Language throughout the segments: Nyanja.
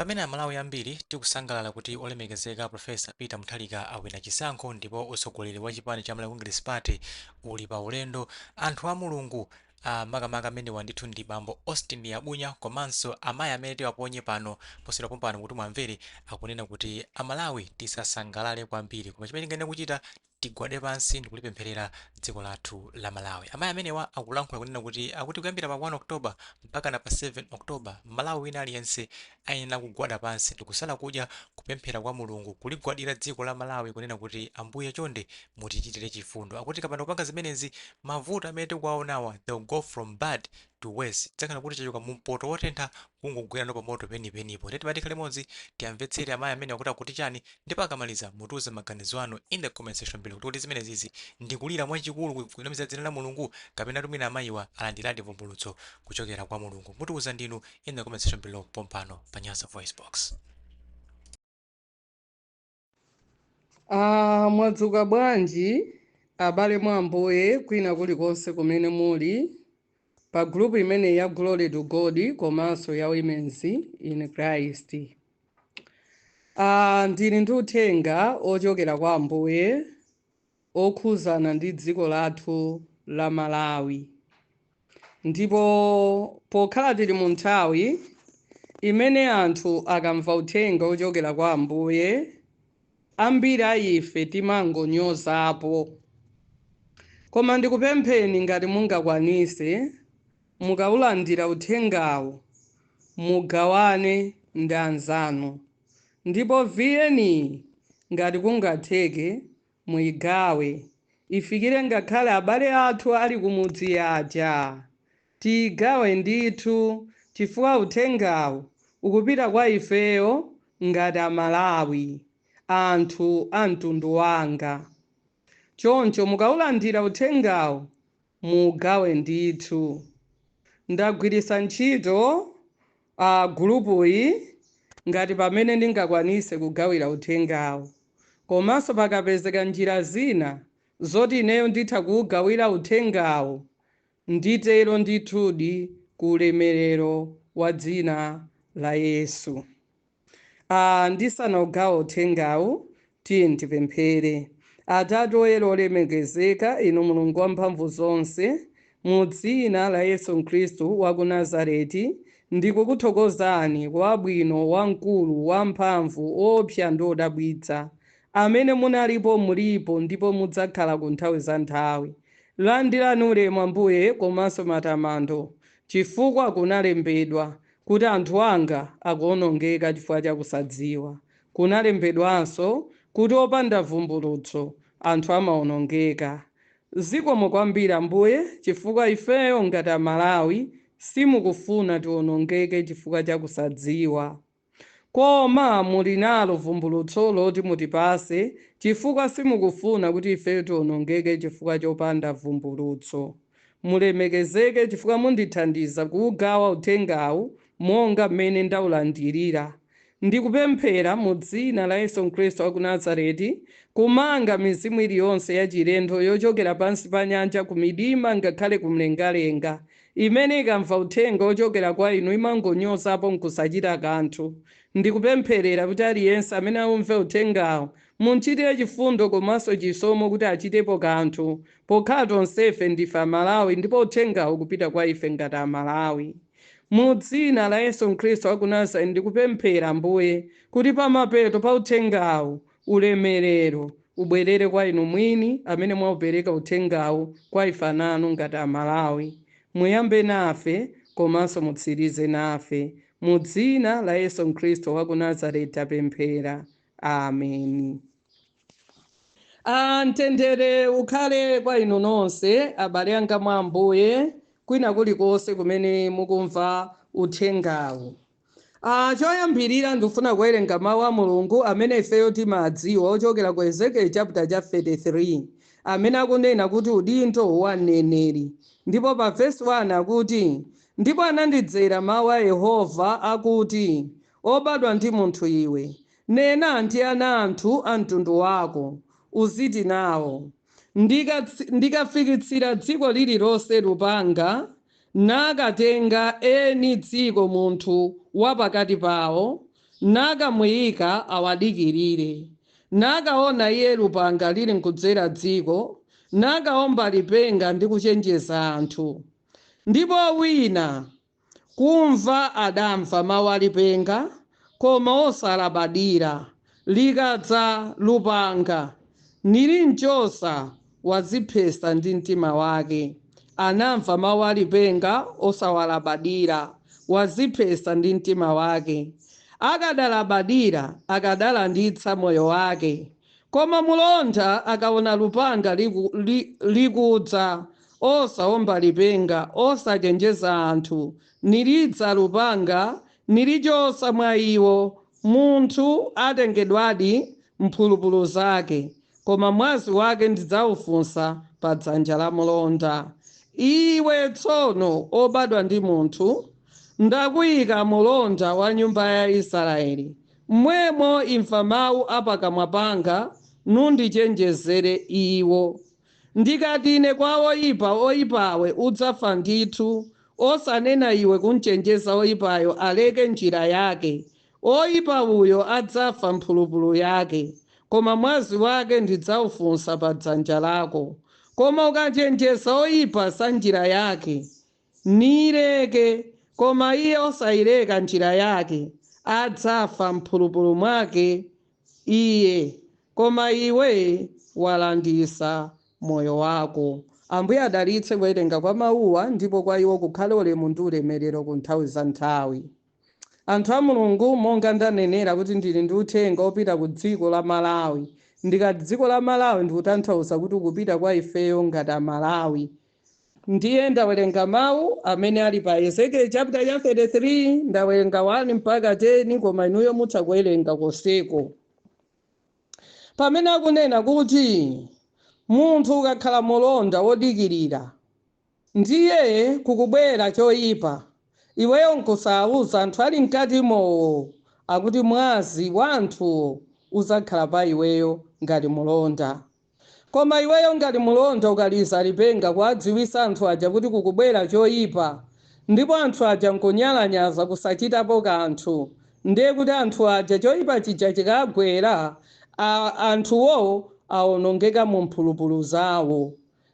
Pamene amalawi ambiri tikusangalala kuti olemekezeka Prof. Peter Mutharika awina chisankho ndipo utsogoleri wa chipani cha Malawi Congress Party uli pa ulendo, anthu a Mulungu makamaka amenewa ndithu ndi bambo Austin Liabunya komanso amayi amene tiwaponye pano posachedwa pompano kuti muwamvere akunena kuti amalawi tisasangalale kwambiri koma chimene tingayenera kuchita tigwade pansi ndikulipempherera dziko lathu la Malawi. Amayi amenewa akulankhula kunena kuti akuti kuyambira pa 1 October mpakana pa 7 October Mmalawi wina aliyense ayenera kugwada pansi ndikusala kudya kupemphera kwa Mulungu kuligwadira dziko la Malawi kunena kuti Ambuye chonde mutichitire chifundo. Akuti tikapanda kupanga zimenezi mavuto amene tikuwaonawa they'll go from bad to worse. Tidzakhala kuti tachoka mu mpoto wotentha kungogwerano pa moto penipenipo. Ndiye timati tikhale limodzi tiamvetsere amayi amenewa kuti akuti chani ndipo akamaliza mutiuze maganizo anu in the comment section below kuti kodi zimenezizi ndi kulira mwachikulu kunamiza dzina la Mulungu kapenatu mwina amayiwa alandiradi vumbulutso kuchokera kwa Mulungu. Mutiuza ndinu in the comment section below pompano pa Nyasa VoiceBox. Ah, mwadzuka bwanji abale mwa Ambuye kwina kulikonse kumene muli pa group imeneyi ya Glory to God komanso ya Women's in Christ. Ah, ndili ndi uthenga ochokera kwa Ambuye okhuzana ndi dziko lathu la Malawi. Ndipo pokhala tili mu nthawi imene anthu akamva uthenga ochokera kwa Ambuye, ambiri a ife timangonyozapo. Koma ndikupempheni ngati mungakwanise, mukaulandira uthengawo, mugawane ndi anzanu. Ndipo VN iyi ngati kungatheke, muigawe, ifikire ngakhale abale athu ali kumudzi aja. Tiigawe ndithu chifukwa uthengawu ukupita kwa ifeyo ngati a Malawi, anthu a mtundu wanga. Choncho mukaulandira uthengawu muugawe ndithu. Ndagwiritsa ntchito a gulupuyi ngati pamene ndingakwanise kugawira uthengawu. Komanso pakapezeka njira zina zoti ineyo nditha kuugawira uthengawu, nditero ndithudi ku ulemerero wa dzina la Yesu. A, ndisanaugawe uthengawu, tiyeni tipemphere. Atate Oyera Olemekezeka, Inu Mulungu Wamphamvuzonse, mu Dzina la Yesu Khristu wa ku Nazareti, ndikukuthokozani, wabwino, wamkulu, wamphamvu, woopsya ndi wodabwitsa, Amene munalipo, mulipo, ndipo mudzakhala ku nthawi za nthawi. Landirani ulemu, Ambuye, komanso matamando, chifukwa kunalembedwa, kuti anthu anga akuonongeka chifukwa cha kusadziwa. Kunalembedwanso kuti opanda vumbulutso anthu amaonongeka. Zikomo kwambiri Ambuye chifukwa ifeyo ngati a Malawi simukufuna tionongeke chifukwa cha kusadziwa. Koma muli nalo vumbulutso loti mutipase chifukwa simukufuna kuti ifeyo tionongeke chifukwa chopanda vumbulutso. Mulemekezeke chifukwa mundithandiza kuugawa uthengawu monga mmene ndaulandirira. Ndikupemphera mu Dzina la Yesu Khristu wa ku Nazareti, kumanga mizimu iliyonse yachilendo yochokera pansi pa nyanja, ku midima, ngakhale ku mlengalenga, imene ikamva uthenga wochokera kwa Inu imangonyozapo nkusachita kanthu. Ndikupempherera kuti aliyense amene aumve uthengawu, mumchitire chifundo komanso chisomo kuti achitepo kanthu, pokhala tonsefe ndife Amalawi ndipo uthengawu ukupita kwa ife ngati Amalawi. Mu Dzina la Yesu Khristu wa ku Nazareti ndikupemphera, Ambuye, kuti pamapeto pa uthengawu, ulemerero ubwerere kwa Inu Mwini amene mwaupereka uthengawu kwa ife ana anu ngati Amalawi. Muyambe nafe komanso mutsirize nafe. Mu Dzina la Yesu Khristu wa ku Nazareti tapemphera. Ameni. A, mtendere ukhale kwa inu nonse, abale anga mwa Ambuye, kwina kulikonse kumene mukumva uthengawu. A, choyambirira ndikufuna kuwerenga Mawu a Mulungu amene ifeyo timadziwa, ochokera ku Ezekieli chaputala cha 33, amene akunena kuti udindo wa mneneri. Ndipo pa vesi 1 akuti, Ndipo anandidzera mawu a Yehova, akuti, Wobadwa ndi munthu iwe, Nena ndi ana a anthu a mtundu wako, uziti nao, Ndikafikitsira dziko liri lonse lupanga, nakatenga eni dziko munthu wa pakati pao, Nakamuyika awadikirire. Nakaona iye lupanga lili nkudzera dziko, nakaomba lipenga ndi kuchenjeza anthu. Ndipo wina kumva adamva mawu a lipenga, koma osalabadira. Likadza lupanga, nilimchosa waziphesa ndi mtima wake. Anamva mawu a lipenga osawalabadira, waziphesa ndi mtima wake. Akadalabadira, akadalanditsa moyo wake. Koma mulonda akaona lupanga likudza, osaomba lipenga, osachenjeza anthu, nilidza lupanga, nilichosa mwa iwo, munthu atengedwadi mphulupulu zake, koma mwazi wake ndidzawufunsa pa dzanja la mulonda. Iwe tsono obadwa ndi munthu, ndakuyika mulonda wa nyumba ya Israeli. Mmwemo imva mawu apakamwa panga, nundichenjezere iwo. Ndikati ine kwa oyipa, oyipawe udzafa ndithu, osanena iwe kumchenjeza oyipayo aleke njira yake, oyipa uyo adzafa mphulupulu yake, koma mwazi wake ndidzawufunsa pa dzanja lako. Koma ukachenjeza oyipa sa njira yake, nileke, koma iye osayileka njira yake, adzafa mphulupulu mwake iye, koma iwe walandisa moyo wako. Ambuye adalitse kuwerenga kwa mawuwa, ndipo kwa iwo kukhale ulemu ndi ulemerero ku nthawi za nthawi. Anthu a Mulungu, monga ndanenera kuti ndili ndi uthenga opita ku dziko la Malawi. Ndikati dziko la Malawi ndikutanthauza kuti ukupita kwa ifeyo ngati Amalawi. Ndiye ndawerenga mawu amene ali pa Ezekiel chapter cha 33, ndawerenga 1 mpaka 10, koma inuyo mutha kuwerenga konseko. Pamene akunena kuti munthu ukakhala mulonda wodikirira, ndiye kukubwera choyipa, iweyo nkusawuza anthu ali mkati mowo, akuti mwazi wa anthuwo udzakhala pa iweyo ngati mulonda. Koma iweyo ngati mulonda ukaliza lipenga kuwadziwisa anthu aja kuti kukubwera choyipa, ndipo anthu aja nkunyalanyaza kusachitapo kanthu, ndiye kuti anthu aja choyipa chija chikagwera, anthuwo awonongeka mu mphulupulu zawo.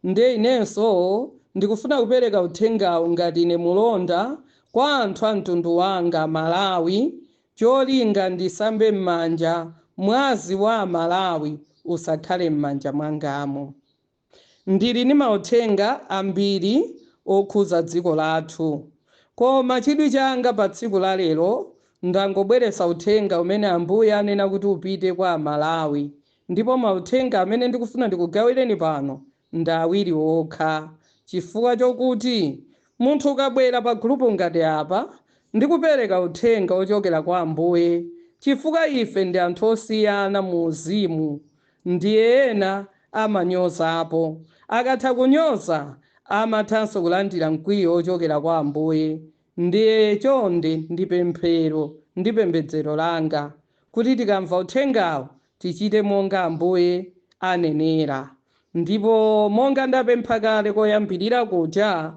Ndiye inenso ndikufuna kupereka uthengawu ngati ine mulonda kwa anthu a mtundu wanga Malawi, cholinga ndisambe m'manja, mwazi wa Malawi usakhale m'manja mwangamo. Ndili ndi mauthenga ambiri okhuza dziko lathu, koma chidwi changa pa tsiku la lero ndangobweretsa uthenga umene Ambuye anena kuti upite kwa Malawi. Ndipo mauthenga amene ndikufuna ndikugawireni pano ndi awiri okha, chifukwa chokuti munthu ukabwera pa gulupu ngati apa ndikupereka uthenga ochokera kwa Ambuye, chifukwa ife ndi anthu osiyana mu uzimu, ndiye ena amanyozapo. Akatha kunyoza amathanso kulandira mkwiyo ochokera kwa Ambuye. Ndiye chonde ndi pemphero ndi pembedzero langa kuti tikamva uthengawo tichite monga Ambuye anenera. Ndipo monga ndapempha kale koyambirira kuja,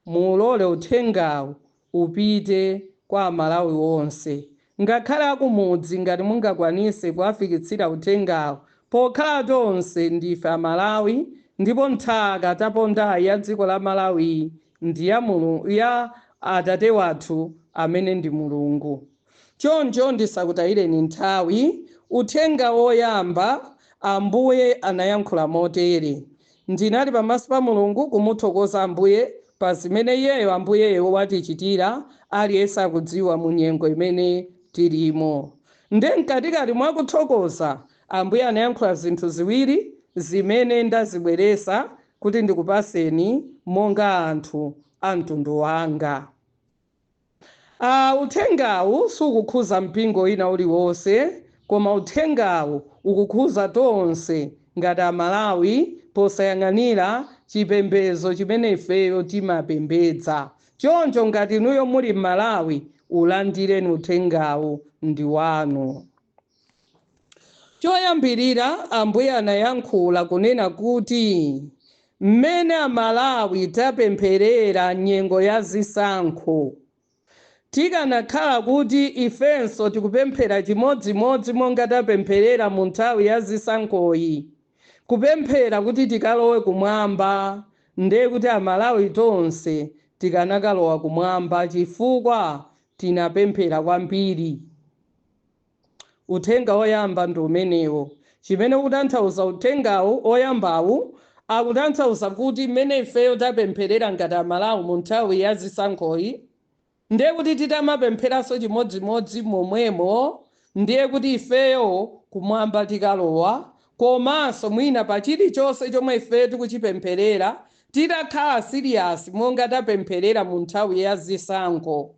mulole uthengawo upite kwa Amalawi onse, ngakhale akumudzi, ngati mungakwanise kuwafikitsira uthengawo, pokhala tonse ndife Amalawi, ndipo nthaka tapondayi ya dziko la Malawi ndi ya Atate wathu amene ndi Mulungu. Choncho ndisakutayireni nthawi. Uthenga woyamba, Ambuye anayankhula motere. Ndinali pamaso pa Mulungu kumuthokoza Ambuye pa zimene iyeyo Ambuyeyo watichitira, aliyense akudziwa mu nyengo imene tilimo. Nde mkatikati mwa kuthokoza, Ambuye anayankhula zinthu ziwiri zimene ndazibweresa kuti ndikupaseni monga anthu a mtundu wanga. Uthengawu sukukhuza mpingo wina uliwonse, koma uthengawu ukukhuza tonse ngati Amalawi, posayang'anira chipembedzo chimene ifeyo timapembedza. Choncho ngati inuyo muli Mmalawi, ulandireni uthengawu, ndi wanu. Choyambirira, Ambuye anayankhula kunena kuti mmene Amalawi tapempherera nyengo ya zisankho, Tikanakhala kuti ifenso tikupemphera chimodzimodzi monga tapempherera mu nthawi ya zisankhoyi, kupemphera kuti tikalowe kumwamba, ndiye kuti Amalawi tonse tikanakalowa kumwamba chifukwa tinapemphera kwambiri. Uthenga woyamba ndi umenewo. Chimene ukutanthauza uthengawu oyambawu, akutanthauza kuti mmene ifeyo tapempherera ngati Amalawi mu nthawi ya zisankhoyi, ndiye kuti titamapempheranso chimodzimodzi momwemo, ndiye kuti ifeyo kumwamba tikalowa. Komanso mwina pa chilichonse chomwe ifeyo tikuchipempherera, titakhala serious monga tapempherera mu nthawi ya zisankho,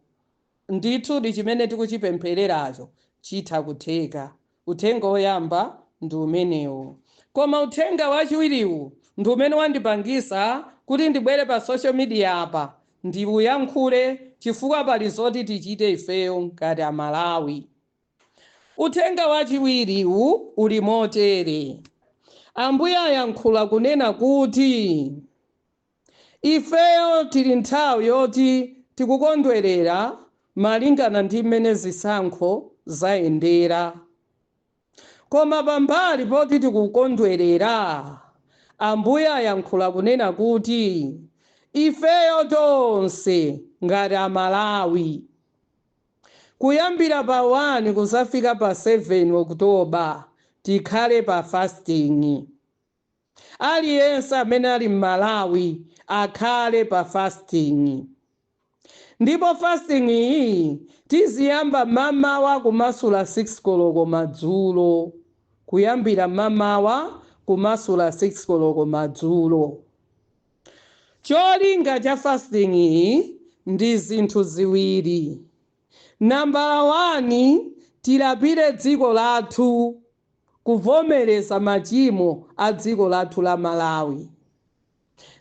ndithudi chimene tikuchipemphereracho chitha kutheka. Uthenga woyamba ndi umenewo. Koma uthenga wachiwiriwu ndi umene wandipangisa kuti ndibwere pa social media apa ndiuyankhule, chifukwa pali zoti tichite ifeyo ngati Amalawi. Uthenga wachiwiriwu uli motere: Ambuye ayankhula kunena kuti ifeyo tili nthawi yoti tikukondwerera malingana ndi mmene zisankho zayendera, koma pambali poti tikukondwerera, Ambuye ayankhula kunena kuti ifeyo tonse ngati Amalawi, kuyambira pa 1 kuzafika pa 7 October, tikhale pa fasting. Aliyense amene ali m'Malawi akhale pa fasting, ndipo fasting iyi tiziyamba mamawa kumasula 6 koloko madzulo, kuyambira mamawa kumasula 6 koloko madzulo. Cholinga cha fasting iyi ndi zinthu ziwiri. Nambala 1, tilapire dziko lathu, kuvomereza machimo a dziko lathu la Malawi.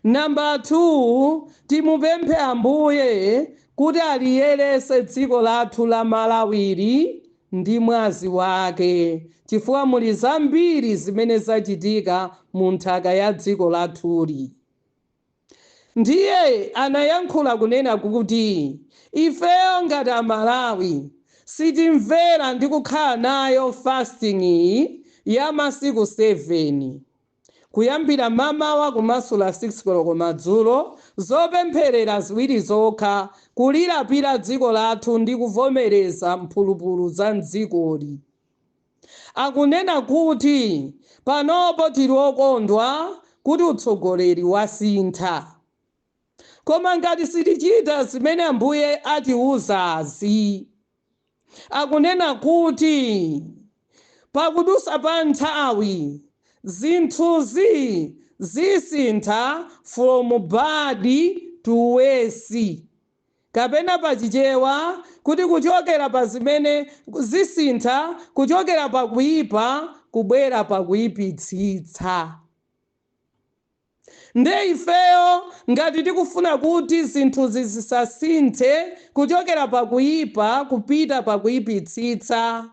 Nambala 2, timupemphe Ambuye kuti aliyerese dziko lathu la Malawiri ndi mwazi wake, chifukwa muli zambiri zimene zachitika mu nthaka ya dziko lathuli. Ndiye anayankhula kunena kuti ifeyo ngati Amalawi sitimvera ndi kukhala nayo fasting iyi ya masiku 7, kuyambira mamawa kumasula 6 koloko madzulo, zopempherera ziwiri zokha, kulilapira dziko lathu ndi kuvomereza mphulupulu za mdzikoli, akunena kuti panopo tili okondwa kuti utsogoleri wasintha, koma ngati sitichita zimene Ambuye atiuzazi, akunena kuti pakudusa pa nthawi zinthuzi zisintha from bad to worse, kapena pachichewa kuti kuchokera pa zimene zisintha, kuchokera pakuipa kubwera pakuipitsitsa. Nde ifeyo ngati tikufuna kuti zinthuzi zisasinthe kuchokera pakuipa kupita pakuipitsitsa,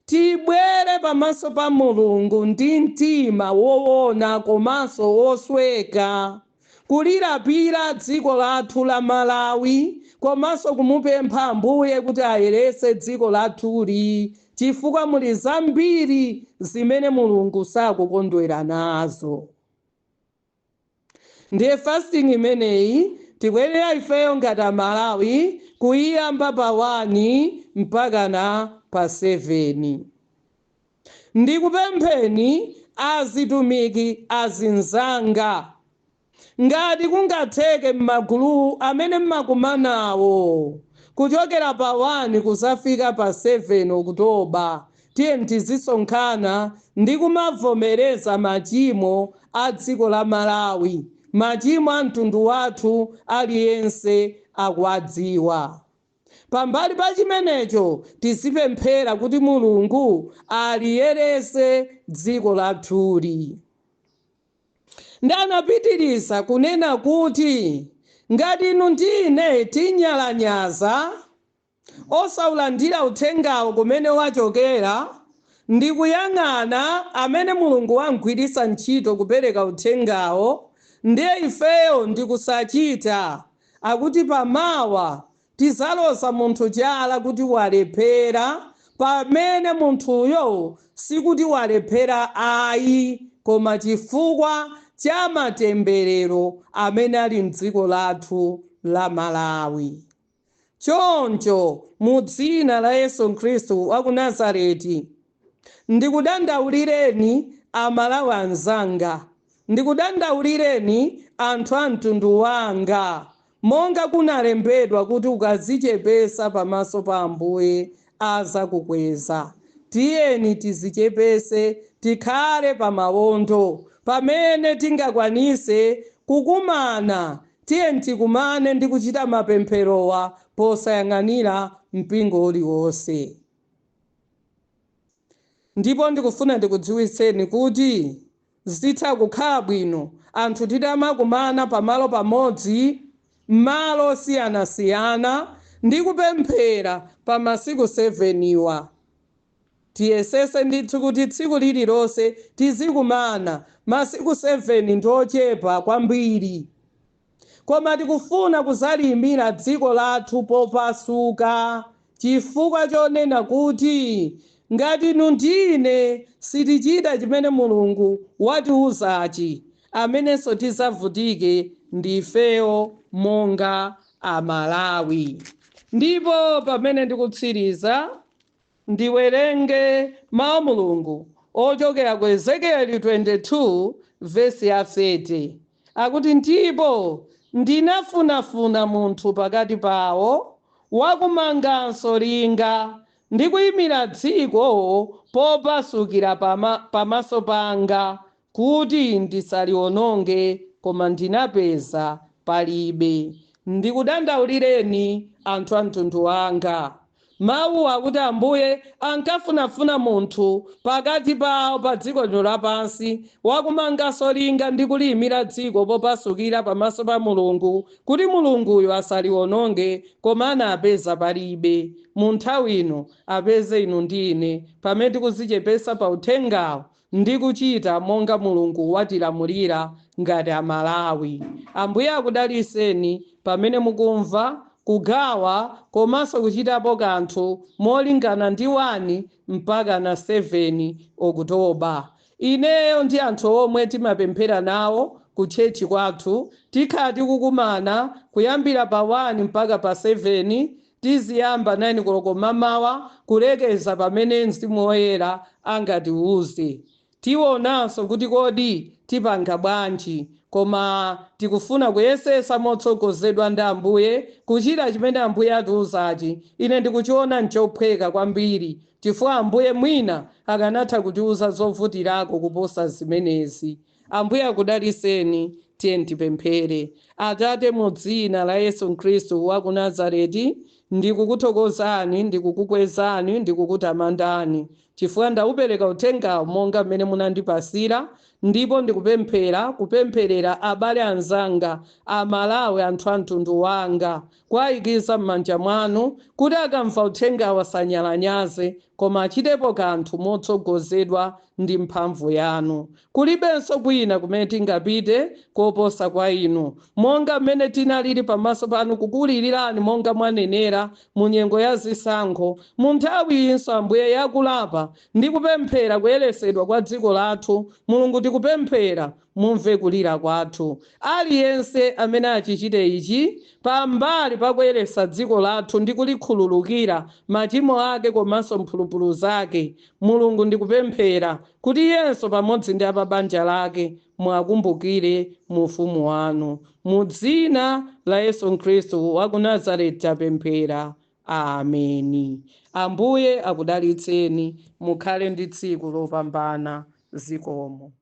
tibwere pamaso pa Mulungu ndi mtima woona komanso wosweka, kulilapira dziko lathu la Malawi, komanso kumupempha Ambuye kuti ayerese dziko lathuli, chifukwa muli zambiri zimene Mulungu sakukondwera nazo. Ndiye fasting imeneyi tikuyenera ifeyo ngati Amalawi kuyiyamba pa 1 mpaka na pa 7. Ndikupempheni azitumiki azinzanga, ngati kungatheke m'magulu amene mmakumanawo, kuchokera pa 1 kuzafika pa 7 October, tiye tizisonkhana ndi kumavomereza machimo a dziko la Malawi. Machimo a mtundu wathu aliyense akuwadziwa. Pambali pa chimenecho, tizipemphera kuti Mulungu aliyerese dziko lathuli. Ndanapitiriza kunena kuti ngati inu ndine tinyalanyaza osaulandira uthengawo kumene wachokera ndi kuyang'ana amene Mulungu wamgwiritsa ntchito kupereka uthengawo, ndiye ifeyo ndikusachita, akuti pamawa Tizaloza munthu chala kuti walephera, pamene munthuyo sikuti walephera ayi, koma chifukwa cha matemberero amene ali mdziko lathu la Malawi. Choncho mu dzina la Yesu Khristu wa ku Nazareti, ndikudandaulireni Amalawi anzanga, ndikudandaulireni anthu a mtundu wanga, monga kunalembedwa kuti ukazichepesa pamaso pa Ambuye azakukweza. Tiyeni tizichepese, tikhale pa mawondo pamene tingakwanise kukumana. Tiyeni tikumane ndi kuchita mapempherowa posayang'anira mpingo uliwonse. Ndipo ndikufuna ndikudziwitseni kuti zitha kukhala bwino anthu titamakumana pamalo pamodzi, m'malo osiyanasiyana, ndi kupemphera pa masiku 7 iwa. Tiyesese ndithu kuti tsiku lililonse tizikumana. Masiku 7 ndi ochepa kwambiri, koma tikufuna kuzaliyimira dziko lathu popasuka, chifukwa chonena kuti ngati inu ndine sitichita chimene Mulungu watiuzachi, amenenso tizavutike ndifeyo monga Amalawi. Ndipo pamene ndikutsiriza, ndiwerenge mawu Mulungu ochokera ku Ezekieli 22 vesi ya 30, akuti: ndipo ndinafunafuna munthu pakati pawo wakumanganso linga ndi kuyimira dziko popasukira pamaso panga, kuti ndisaliwononge, koma ndinapeza palibe. Ndikudandaulireni anthu a mtundu wanga. Mawu akuti Ambuye ankafunafuna munthu pakati pawo pa dziko lino lapansi wakumanganso linga ndi kuliyimira dziko popasukira pamaso pa Mulungu, kuti Mulunguyo asaliwononge, koma anapeza palibe. Mu nthawi ino apeze inu ndi ine pamene tikuzichepesa pa uthengawo ndi kuchita monga Mulungu watilamulira ngati Amalawi. Ambuye akudaliseni pamene mukumva kugawa komanso kuchitapo kanthu molingana ndi 1 mpaka na 7 Okutoba. Ineyo ndi anthu omwe timapemphera nawo ku tchechi kwathu tikhala tikukumana kuyambira pa 1 mpaka pa 7. Tiziyamba 9 koloko mamawa kulekeza pamene Mzimu Woyera angatiuze. Tionanso kuti kodi tipanga bwanji, koma tikufuna kuyesesa motsogozedwa ndi Ambuye kuchita chimene Ambuye atiuzachi. Ine ndikuchiona nchophweka kwambiri, chifukwa Ambuye mwina akanatha kutiuza zovutirako kuposa zimenezi. Ambuye akudaliseni. Tiye tipemphere. Atate, mu dzina la Yesu Khristu wa ku Nazareti, ndikukuthokozani, ndikukukwezani, ndikukutamandani, chifukwa ndaupereka uthengawo monga mmene munandipasira. Ndipo ndikupemphera, kupempherera abale anzanga Amalawi, anthu a mtundu wanga, kuwayikiza m'manja mwanu kuti akamva uthengawo asanyalanyaze, koma achitepo kanthu motsogozedwa ndi mphamvu yanu. Kulibenso kwina kumene tingapite koposa kwa inu. Monga mmene tinalili pamaso panu kukulilirani monga mwanenera mu nyengo ya zisankho, mu nthawi inso Ambuye yakulapa ndi kupemphera kuyeresedwa kwa dziko lathu, Mulungu, tikupemphera mumve kulira kwathu. Aliyense amene achichite ichi pambali pakuyeresa dziko lathu ndi kulikhululukira machimo ake komanso mphulupulu zake, Mulungu, ndikupemphera kuti iyenso pamodzi ndi apabanja lake mwakumbukire mu ufumu wanu. Mu dzina la Yesu Khristu wa ku Nazareti tapemphera, ameni. Ambuye akudalitseni, mukhale ndi tsiku lopambana. Zikomo.